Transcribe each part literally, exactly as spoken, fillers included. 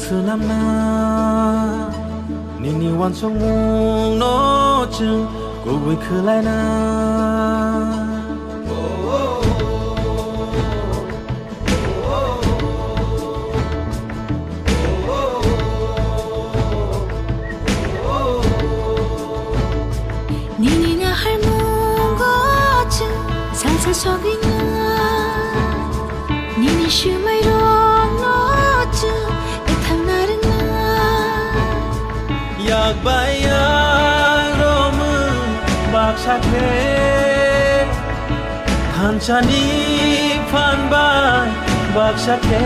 Swnamna nini uansukmungno chwng kubui khwlaina. Nini naharmungo chwng salsa sogwina. Nini swmairokno chwng ethangna rwngna. Yak bai yak romwi baksa khe, thansani phan bai baksa khe.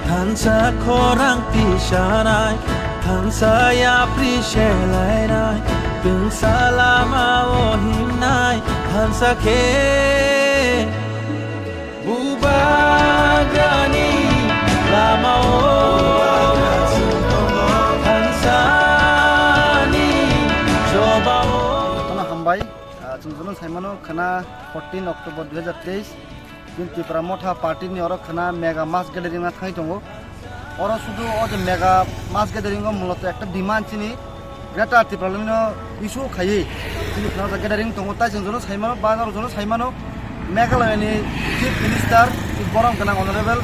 Thansa khorang tisanai, thansa yapri selainai, twngsa lama o himnai, thansa khe bubagrani lama o, thansani choba o. Jotono hambai, ah, chwng jotono saimano khwna fourteen October dui hazar teis. Chini Tipra Motha Party ni oro khwna mega mass gathering na thangwi tongo. Oro sudu o je mega mass gathering o muloto ekta demand chini Greater Tipraland no issue khaiwi chini khwna o gathering tongo. Tai chwng jono saimano, ba jono saimano Meghalaya ni Chief Minister, borom gwnang Honorable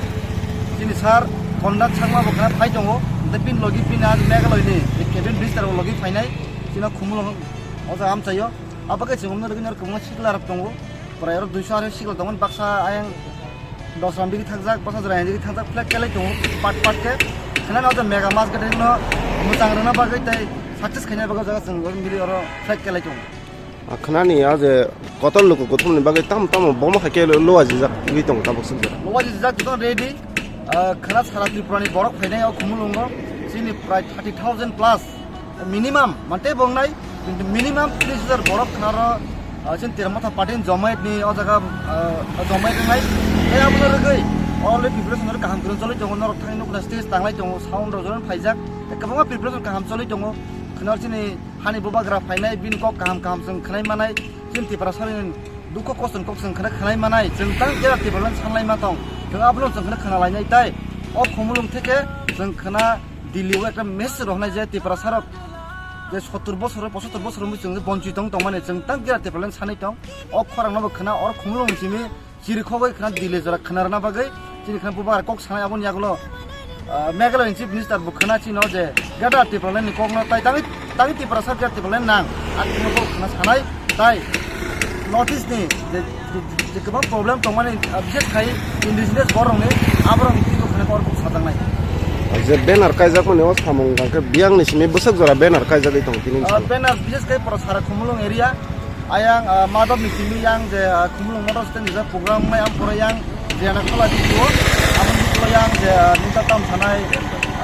chini Sir Conrad Sangma bo khwna phai tongo. Tei bini logi bini ag Meghalaya ni Cabinet Minister bo logi phainai chini Khumulwng o jaga amchaio. Abo khe chwng omno rwgwi norok kwbangma sikla rok tongo. Prai oro duiso arwi sikla tongmani baksa ayang dos ram digi thakjak, baksa jora digi thakjak, flag kelai tongo, part part khe. Khnana o mega mass gathering no mwchang rwna bagwi tei success khaina bagwi o jaga chwng oro mili oro flag kelai tongo. Ah, khnani o je kotor luku kuthumni bagwi tamo tamo bomo hai khe lo-, luajijak wngwi tongo tabuk swk jora. Luajijak joto ready, ah, khna sara Tripura ni borok phainai o Khumulwngo chini prai thirty thousand plus. Minimum, mante bongnai, kintu minimum tris hajar borok khnaro, ah, chini Tipra Motha Party ni jomaiyat ni o jaga, ah, jomaiyat wngnai. Tei abono rwgwi already preparation rok kaham kwrwng choli tongo, norok thangwi nukhna stage tanglai tongo, sound rok jotono phaijak. Tei kwbangma preparation kaham choli tongo. Khwnao chini hani bubagra phainai, bini kok kaham kaham chwng khwnai manai, chini Tiprasani dukho kosto ni kok chwng khwnai khwnai manai, chwng tang jera Tipraland sanlai ma tong. Chwng abono chwng khwnai khwnalainai tai. O Khumulwng theke chwng khwna Delhi o ekta message rohornai je Tiprasa rok je sottor bosor, pochottor bosor wngwi chwng je bonchit tong tongmani, chwng tang jera Tipraland sanwi tong. O khorang no bo khwna, oro Khumulwng simi chiri khogwi khwna Delhi jora khwna rwna bagwi chini khwna bubagra kok sanai aboni yagulo, ah, Meghalaya ni Chief Minister bo khwna chino je Greater Tipraland ni kok no tai tangwi, tangwi Tiprasa Greater Tipraland nang, a khwna bo khwna sanai tai North East ni je, je, je kwbang problem tongmani, ah, bises khai indigenous borok ni aborok ni twi bo khwna kok sajaknai. Je banner kaijakmani o samung hwnkhe biyang ni simi bwswk jora banner kaijagwi tongo tini. Ah, bwskango banner bises khai pura sara Khumulwng area. Ayang, ah, Madhop ni simi yang je, ah, Khumulwng Motor Stand ni program mai ang pura yang je na khola di o. Aboni pura yang je, ah, nita tam sanai,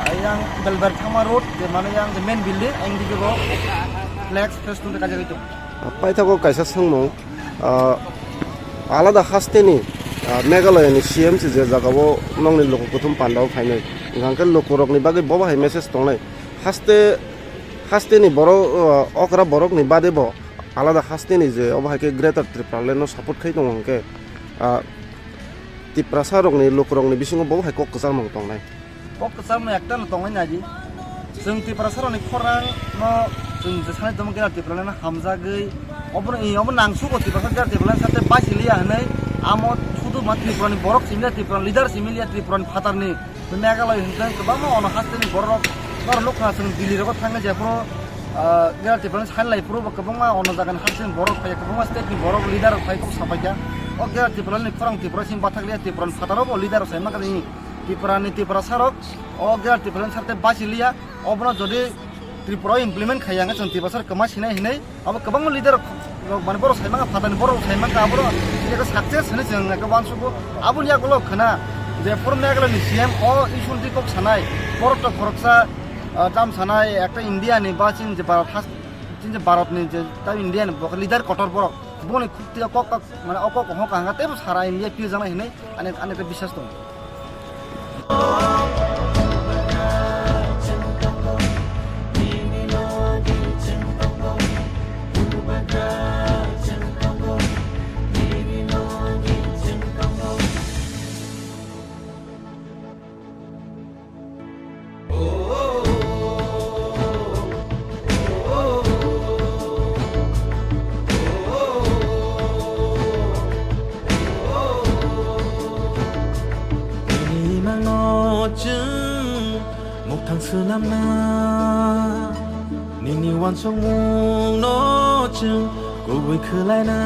ah, yang Belber Thama Road je mane yang je main building ang di go flex fest tun kaja gitu. Ah, paithago kaisa swngmung, ah, alada haste ni, ah, Meghalaya ni C M se je jaga o nongni luku kuthum panda o phainai. Hwnkhe luku rok ni bagwi bo bahai message tongnai. Haste, haste ni borok, ah, okra borok ni bade bo alada haste ni je obo hai khe Greater Tipraland no support khai tongo hwnkhe, ah, Tiprasa rokni lukurokni bisingo bo hai kok kwchangmung tongnai. Kok kwchangmung ekta no tongnai naidi. Chwng Tiprasa rokni khorang no chwng je sanai tongma Greater Tipraland no hamjagwi obono i obo nangsugo Tiprasa Greater Tipraland sate bachiliya hinwi amo suduma Tripura ni borok simiya Tripura leader simiya Tripura ni phatar ni Meghalaya hwnkhe kwbangma ono hasteni borok, borok nukha chwng Delhi rogo thangwi jephuru, ah, Greater Tipraland sanlai phuru bo kwbangma ono jagani hasteni borok phai, kwbangma state ni borok leader rok phai kok sapai kha. O Greater Tipraland ni khorang Tripura simi bathakliya, Tipraland phataro bo leader rok sai mankha chini Tripura ni Tiprasa rok o Greater Tipraland sarte bachiliya, obono jodi Tripura o implement khaiya hwnkhe chwng Tiprasa rok kwma sinai hinwi abo kwbangma leader rok, rok, mane borok sai mankha, phatani borok sai mankha, aborok eko success hinwi chwng eko uansugo. Aboni yagulo khwna je phuru Meghalaya ni C M o issue ni kok sanai, borok to khoroksa, ah, tam sanai, ekta India ni ba chini je Bharat has-, chini je Bharat ni je ta India ni bo leader kotor borok, boni khukti o kok kok, mane o kok hokha hwnkha teibo sara India pirjaknai hinwi ani, ani ekta biswas tongo. Chwng mokthang swnamna, nini uansukmungno chwng kubui khwlaina.